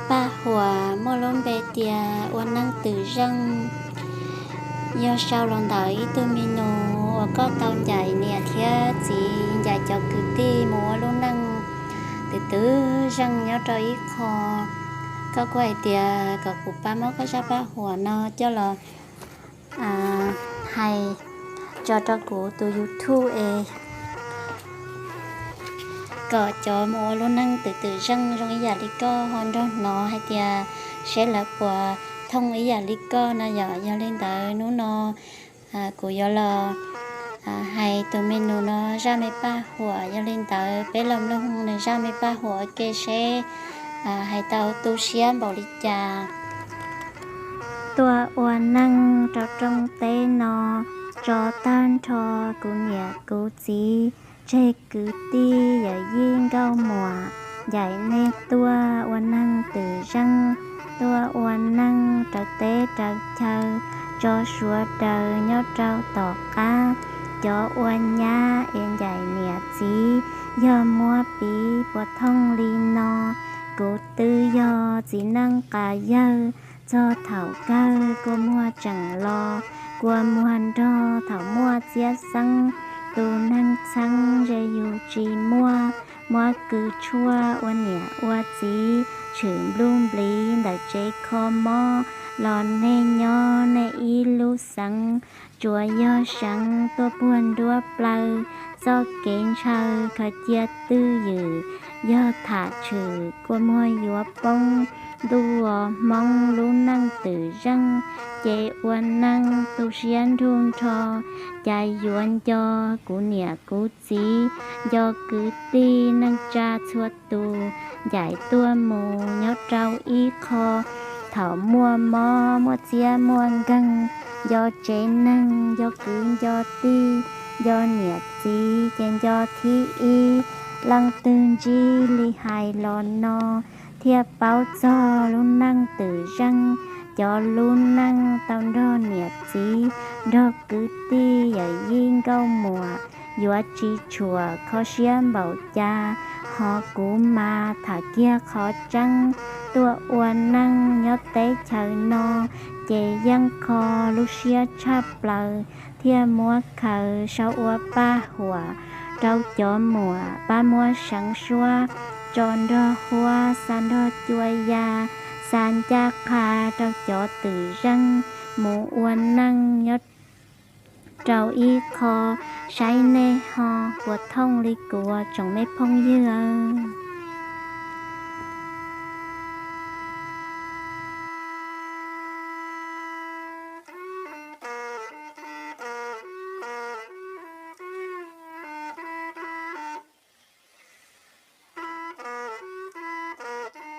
Paj huam muaj lub npe tias ua neej twm zeej, yog sau los ntawm ib tug me nus uas koj tau ncaim niam thiab txiv, ncaim cov kwv tij mus ua lub neej twm twm zeej nyob rau ib qho. Koj kuj hais tias kom kuv pab muab koj zaj paj huam no coj los hais tso rau kuv tus YouTube es kom cov mus ua lub neej twm twm zeej zoo ib yam li koj ho nrog hnov hais tias seb lawv puas thooj ib yam li koj no yom. Yog li ntawd hnub no kuv yuav los hais tus me nus no zaj me paj huam. Yog li ntawd peb los mloog nws zaj me paj huam ua ke seb hais tau tu siab npaum li cas. Tuaj ua neej rau rooj teb no, tso tag nrho kuv niam kuv txiv, tseg kwv tij yawm yij nkauj muam, ncaim nej tuaj ua neej twm zeej, tuaj ua neej raws teb raws chaw, tso suav daws nyob rau tom qab. Cov ua nyab es ncaim niam txiv, yog muab piv puas thooj li no. Kuv twb yog txiv neej qas yawg, txog thaum kawg kua muag tseem los, kua muag nrog thaum muaj txiab xeeb. Tus neeg txheeb ze yus tsis muaj, muab kws tshuaj ua niam ua txiv, tshwm nplub npliv ntawm tsev kho mob, los nej nyob nej ib lub xeev. Tsuas yog seev tuaj puag nruab plawg, txoj kev ntshaw khaws cia twj ywm, yog tham tshwm kua muag yuav poob. Ntuj os Hmoob, lub neej twm zeej ces ua neej tu siab nrug nrho, cas yuav nco kuv niam kuv txiv, nco kwv tij neej tsa txhua tus, ncaim tuaj mus nyob rau ib qho. Thaum muaj mob muaj txiab muaj nkeeg, nco tsev neeg nco kwv nco tij, nco niam txiv ces nco thib ib. Leej twg ntsib li hais los no, thiaj paub txog lub neej twm zeej. Cov lub neej tau nrog niam txiv, nrog kwv tij yawm yij nkauj muam, yuav tsis tshuam kho siab npaum cas. Hos kuv mas tham kiag qhov tseeb, tuaj ua neej nyob teb chaws no, ces yeej kho lub siab tshaj plaws, thiaj muab khaws sau ua paj huam rau cov muam pab muab seev suab, tso nrog huab, xa nrog cua ya, xa ncaj qha rau cov twm zeej mus ua neej nyob rau ib qho, saib nej ho puas thooj li kuv tsoom me phooj ywg.